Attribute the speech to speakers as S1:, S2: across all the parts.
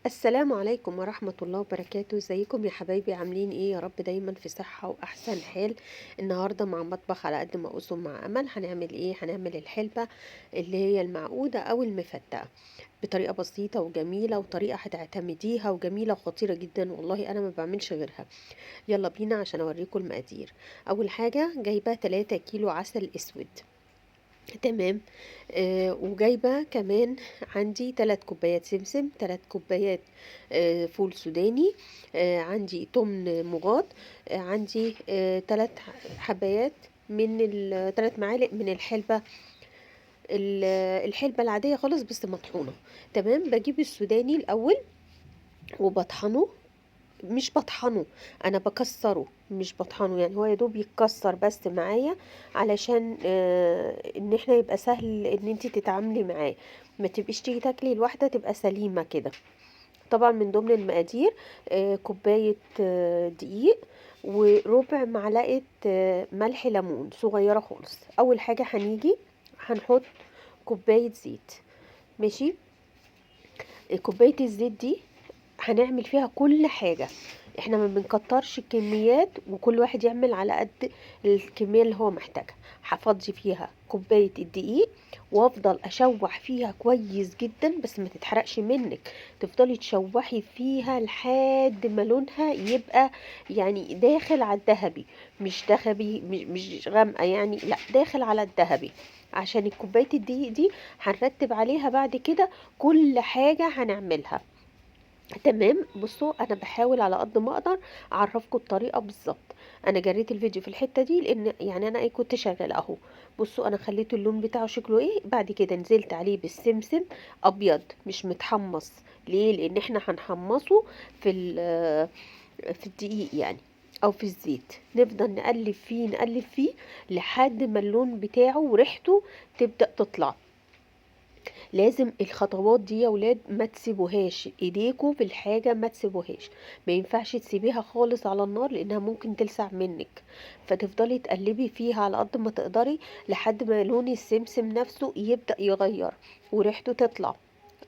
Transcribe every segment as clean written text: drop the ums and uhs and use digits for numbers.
S1: السلام عليكم ورحمة الله وبركاته. ازيكم يا حبايبي؟ عاملين ايه؟ يا رب دايما في صحة واحسن حال. النهاردة مع مطبخ على قد ما اقسم مع امل هنعمل ايه؟ هنعمل الحلبة اللي هي المعقودة او المفتقة بطريقة بسيطة وجميلة، وطريقة هتعتمديها وجميلة وخطيرة جدا، والله انا ما بعملش غيرها. يلا بينا عشان اوريكم المقادير. اول حاجة جايبة 3 كيلو عسل اسود، تمام. وجايبة كمان عندي 3 كوبايات سمسم، 3 كوبايات فول سوداني، عندي تمن مغاط، عندي 3 حبايات من 3 معالق من الحلبة، الحلبة العادية خالص بس مطحونة، تمام. بجيب السوداني الأول وبطحنه، مش بطحنه، انا بكسره مش بطحنه، يعني هو يا دوب يتكسر بس معايا علشان ان احنا يبقى سهل ان انتي تتعاملي معاه، ما تبقيش تيجي تاكلي الواحده تبقى سليمه كده. طبعا من ضمن المقادير كوبايه دقيق وربع معلقه ملح ليمون صغيره خالص. اول حاجه هنيجي هنحط كوبايه زيت، ماشي. كوبايه الزيت دي هنعمل فيها كل حاجة، احنا ما بنكترش الكميات، وكل واحد يعمل على قد الكمية اللي هو محتاجها. هفضي فيها كوباية الدقيق وافضل اشوح فيها كويس جدا، بس ما تتحرقش منك، تفضلي تشوحي فيها لحد ما لونها يبقى يعني داخل على الذهبي، مش ذهبي، مش غامقة يعني، لا داخل على الذهبي، عشان الكوباية الدقيق دي هنرتب عليها بعد كده كل حاجة هنعملها، تمام. بصوا انا بحاول على قد ما اقدر اعرفكم الطريقه بالظبط. انا جريت الفيديو في الحته دي لان يعني انا ايه كنت شغاله اهو. بصوا انا خليت اللون بتاعه شكله ايه، بعد كده نزلت عليه بالسمسم ابيض مش متحمص. ليه؟ لان احنا هنحمصه في الدقيق يعني او في الزيت، نفضل نقلب فيه نقلب فيه لحد ما اللون بتاعه وريحته تبدا تطلع. لازم الخطوات دي يا ولاد ما تسيبوهاش، ايديكم في الحاجة ما تسيبوهاش، ما ينفعش تسيبيها خالص على النار لانها ممكن تلسع منك، فتفضلي تقلبي فيها على قد ما تقدري لحد ما لون السمسم نفسه يبدأ يغير وريحته تطلع.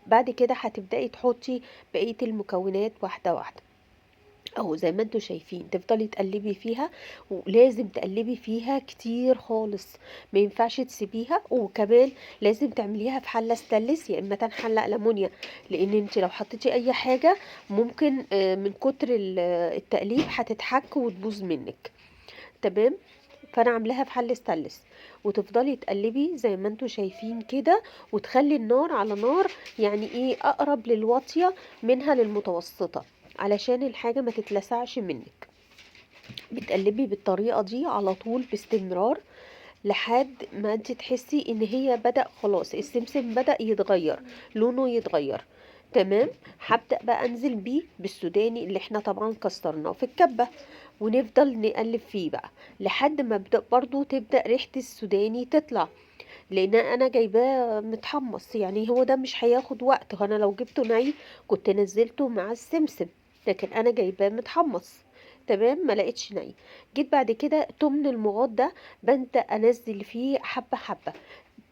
S1: بعد كده هتبدأي تحطي بقية المكونات واحدة واحدة اهو زي ما انتوا شايفين، تفضلي تقلبي فيها، ولازم تقلبي فيها كتير خالص، ما ينفعش تسيبيها. وكمان لازم تعمليها في حله ستانلس يا اما حله المونيا، لان انت لو حطيتي اي حاجه ممكن من كتر التقليب هتتحك وتبوظ منك، تمام. فانا عاملاها في حله ستانلس، وتفضلي تقلبي زي ما انتوا شايفين كده، وتخلي النار على نار يعني ايه اقرب للواطيه منها للمتوسطه علشان الحاجة ما تتلسعش منك. بتقلبي بالطريقة دي على طول باستمرار لحد ما انت تحسي ان هي بدأ خلاص السمسم بدأ يتغير لونه يتغير، تمام. هبدأ بقى انزل بيه بالسوداني اللي احنا طبعا كسرناه في الكبة، ونفضل نقلب فيه بقى لحد ما برضو تبدأ ريحة السوداني تطلع، لان انا جايباه متحمص، يعني هو ده مش هياخد وقت. انا لو جبته ني كنت نزلته مع السمسم، لكن انا جايباه متحمص، تمام. ما لقيتش ني. جيت بعد كده تمن المغاط ده ببدأ انزل فيه حبة حبة،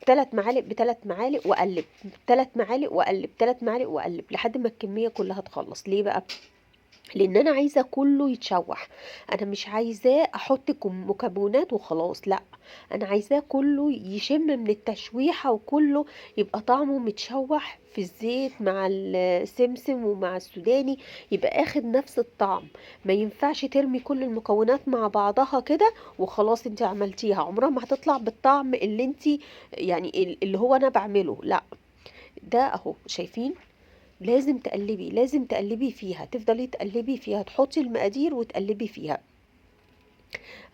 S1: 3 معالق بتلات معالق واقلب، 3 معالق واقلب، 3 معالق واقلب لحد ما الكمية كلها تخلص. ليه بقى؟ لان انا عايزه كله يتشوح، انا مش عايزاه احط مكونات وخلاص، لا انا عايزاه كله يشم من التشويحه وكله يبقى طعمه متشوح في الزيت مع السمسم ومع السوداني، يبقى اخد نفس الطعم. ما ينفعش ترمي كل المكونات مع بعضها كده وخلاص انت عملتيها، عمرها ما هتطلع بالطعم اللي انت يعني اللي هو انا بعمله، لا. ده اهو شايفين، لازم تقلبي، لازم تقلبي فيها، تفضلي تقلبي فيها، تحطي المقادير وتقلبي فيها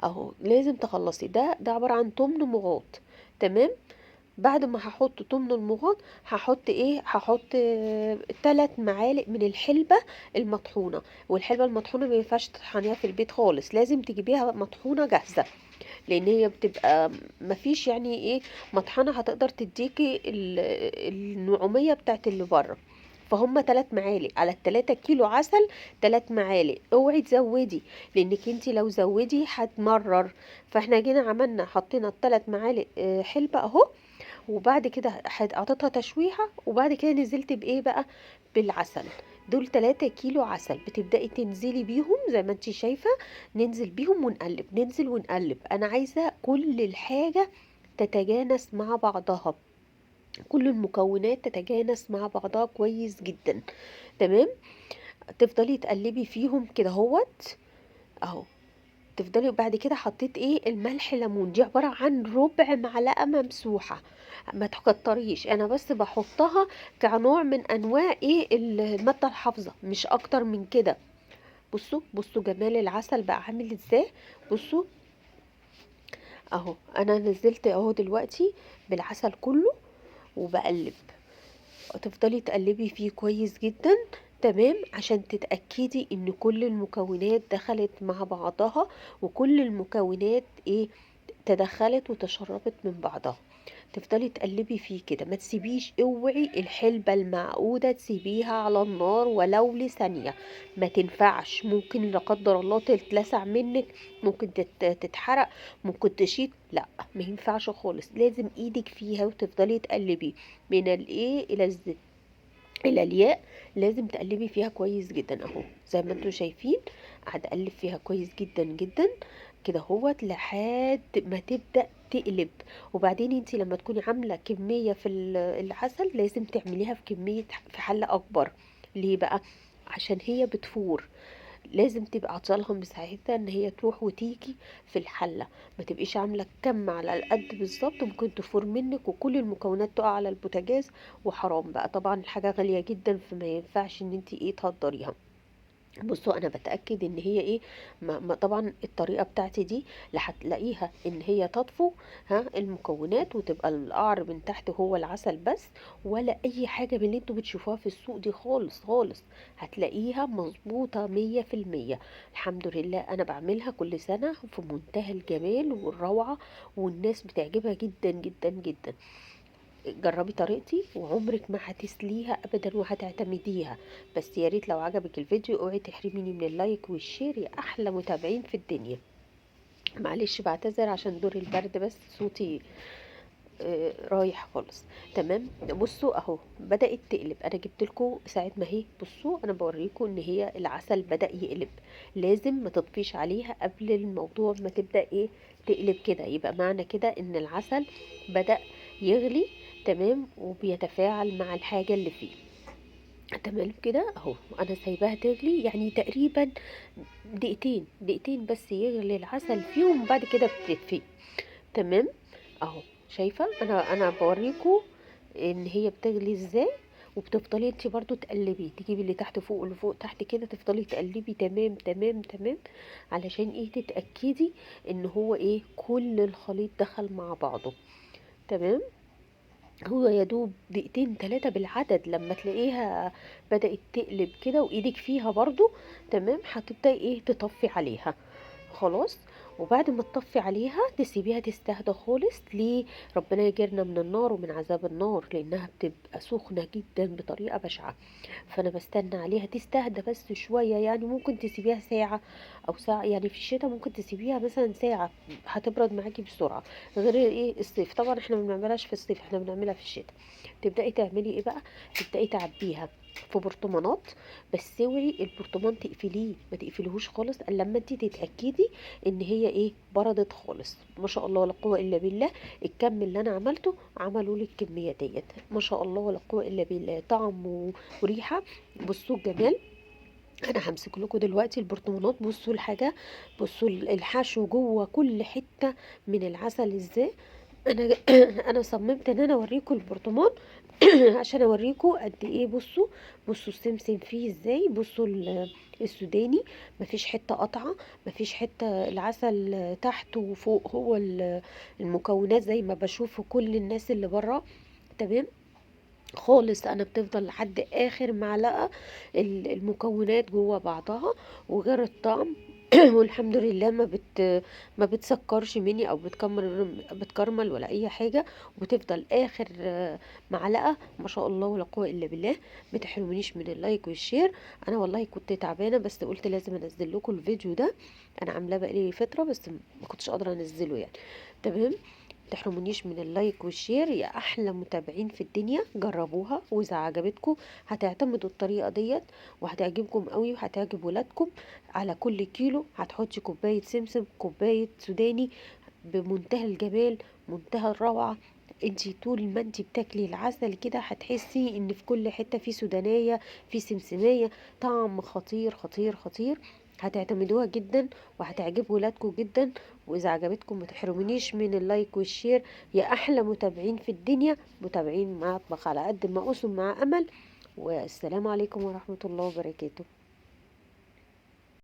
S1: اهو، لازم تخلصي. ده عبارة عن تمن مغاط، تمام. بعد ما هحط تمن المغاط هحط ايه؟ هحط 3 معالق من الحلبة المطحونة. والحلبة المطحونة ما ينفعش تطحنيها في البيت خالص، لازم تجيبيها مطحونة جاهزة، لان هي بتبقى مفيش يعني ايه مطحنة هتقدر تديكي النعومية بتاعت اللي بره. فهم 3 معالق على التلاتة كيلو عسل، 3 معالق، اوعي تزودي لانك انتي لو زودي هتمرر. فاحنا جينا حطينا التلات معالق حلبة اهو، وبعد كده اعطيتها تشويحة، وبعد كده نزلت بايه بقى؟ بالعسل. دول 3 كيلو عسل بتبدأي تنزلي بيهم زي ما انتي شايفة، ننزل بيهم ونقلب، ننزل ونقلب. انا عايزة كل الحاجة تتجانس مع بعضها، كل المكونات تتجانس مع بعضها كويس جدا. تمام، تفضلي تقلبي فيهم كده اهوت اهو. تفضلي بعد كده حطيت ايه الملح ليمون، دي عبارة عن ربع معلقة ممسوحة، ما تكتريش، انا بس بحطها كنوع من انواع ايه المادة الحافظة، مش اكتر من كده. بصوا بصوا جمال العسل بقى عامل ازاي. بصوا اهو، انا نزلت اهو دلوقتي بالعسل كله وبقلب. تفضلي تقلبي فيه كويس جدا. تمام، عشان تتأكدي ان كل المكونات دخلت مع بعضها، وكل المكونات ايه تدخلت وتشربت من بعضها. تفضلي تقلبي فيه كده، ما تسيبيش، اوعي الحلبة المعقودة تسيبيها على النار ولو لثانية، ما تنفعش، ممكن لا قدر الله تتلسع منك، ممكن تتحرق، ممكن تشيط، لا ما ينفعش خالص، لازم ايدك فيها وتفضلي تقلبي من الايه الى الزد الى الياء، لازم تقلبي فيها كويس جدا اهو زي ما انتم شايفين. قاعده اقلب فيها كويس جدا جدا كده اهوت لحد ما تبدا تقلب. وبعدين انتي لما تكوني عامله كميه في العسل لازم تعمليها في كميه في حله اكبر. ليه بقى؟ عشان هي بتفور، لازم تبقى عطالها مساحتها ان هي تروح وتيجي في الحله، ما تبقيش عامله كم على القد بالظبط، ممكن تفور منك وكل المكونات تقع على البوتاجاز وحرام بقى. طبعا الحاجه غاليه جدا، فما ينفعش ان انتي ايه تهدريها. بصوا انا بتاكد ان هي ايه ما طبعا الطريقه بتاعتي دي لا هتلاقيها ان هي تطفو ها المكونات وتبقى القعر من تحت هو العسل بس، ولا اي حاجه من اللي انتوا بتشوفوها في السوق دي خالص خالص، هتلاقيها مظبوطه 100%. الحمد لله انا بعملها كل سنه في منتهى الجمال والروعه، والناس بتعجبها جدا جدا جدا. جربي طريقتي وعمرك ما هتسليها ابدا وهتعتمديها. بس يا ريت لو عجبك الفيديو اوعي تحرميني من ال like وال share يا احلى متابعين في الدنيا. معلش بعتذر عشان دور البرد بس صوتي رايح خالص. تمام، بصوا اهو بدأت تقلب، انا جبت لكم ساعة ما هي، بصوا انا بوريكم ان هي العسل بدأ يقلب. لازم ما تطفيش عليها قبل الموضوع ما تبدأ ايه تقلب كده، يبقى معنى كده ان العسل بدأ يغلي. تمام، وبيتفاعل مع الحاجة اللي فيه. تمام كده اهو، انا سايباها تغلي يعني تقريبا دقيقتين، دقيقتين بس يغلي العسل فيهم، وبعد كده بتطفي. تمام اهو، شايفة انا بوريكم ان هي بتغلي ازاي، وبتفضلي انت برضو تقلبي، تجيبي اللي تحت فوق واللي فوق تحت كده، تفضلي تقلبي. تمام تمام تمام، علشان ايه تتأكدي ان هو ايه كل الخليط دخل مع بعضه. تمام، هو يا دوب دقيقتين تلاتة بالعدد، لما تلاقيها بدأت تقلب كده وايدك فيها برضو. تمام، هتبدأي ايه تطفي عليها خلاص. وبعد ما تطفي عليها تسيبيها تستهدى خالص. ليه؟ ربنا يجيرنا من النار ومن عذاب النار، لانها بتبقى سخنة جدا بطريقة بشعة. فانا بستنى عليها تستهدى بس شوية، يعني ممكن تسيبيها ساعة او ساعة، يعني في الشتاء ممكن تسيبيها مثلا ساعة، هتبرد معاكي بسرعة. غير ايه الصيف، طبعا احنا ما بنعملهاش في الصيف، احنا بنعملها في الشتاء. تبدأي تعملي ايه بقى؟ تبدأي تعبيها في برطمانات، بس اوعي البرطمان تقفليه، ما تقفليهوش خالص الا لما انت تتاكدي ان هي ايه بردت خالص. ما شاء الله ولا قوه الا بالله، الكم اللي انا عملته عملوا لي الكميه ديت، ما شاء الله ولا قوه الا بالله، طعم وريحه. بصوا الجمال، انا همسك لكم دلوقتي البرطمانات. بصوا الحاجه، بصوا الحشو جوه كل حته من العسل ازاي. انا صممت ان انا اوريكم البرطمان عشان اوريكم قد ايه. بصوا السمسم فيه ازاي، بصوا السوداني مفيش حته قطعه، مفيش حته، العسل تحت وفوق هو المكونات زي ما بشوف كل الناس اللي بره. تمام خالص، انا بتفضل لحد اخر معلقه المكونات جوه بعضها، وغير الطعم والحمد لله ما بتسكرش مني او بتكرمل ولا اي حاجه، وبتفضل اخر معلقه ما شاء الله ولا قوه الا بالله. ما تحرمونيش من ال like وال share. انا والله كنت تعبانه بس قلت لازم انزل لكم الفيديو ده، انا عاملاه بقالي فتره بس ما كنتش قادره انزله يعني. تمام، تحرمونيش من ال like وال share يا احلى متابعين في الدنيا. جربوها، واذا عجبتكم هتعتمدوا الطريقة ديت وهتعجبكم قوي وهتعجب ولادكم. على كل كيلو هتحطي كوباية سمسم، كوباية سوداني، بمنتهى الجمال، منتهى الروعة. انتي طول ما انتي بتاكلي العسل كده هتحسي ان في كل حتة في سودانيه، في سمسميه، طعم خطير خطير خطير. هتعتمدوها جدا وهتعجب ولادكم جدا. واذا عجبتكم ما تحرمونيش من ال like وال share يا احلى متابعين في الدنيا، متابعين مطبخ على قد ما اقسم مع امل. والسلام عليكم ورحمة الله وبركاته.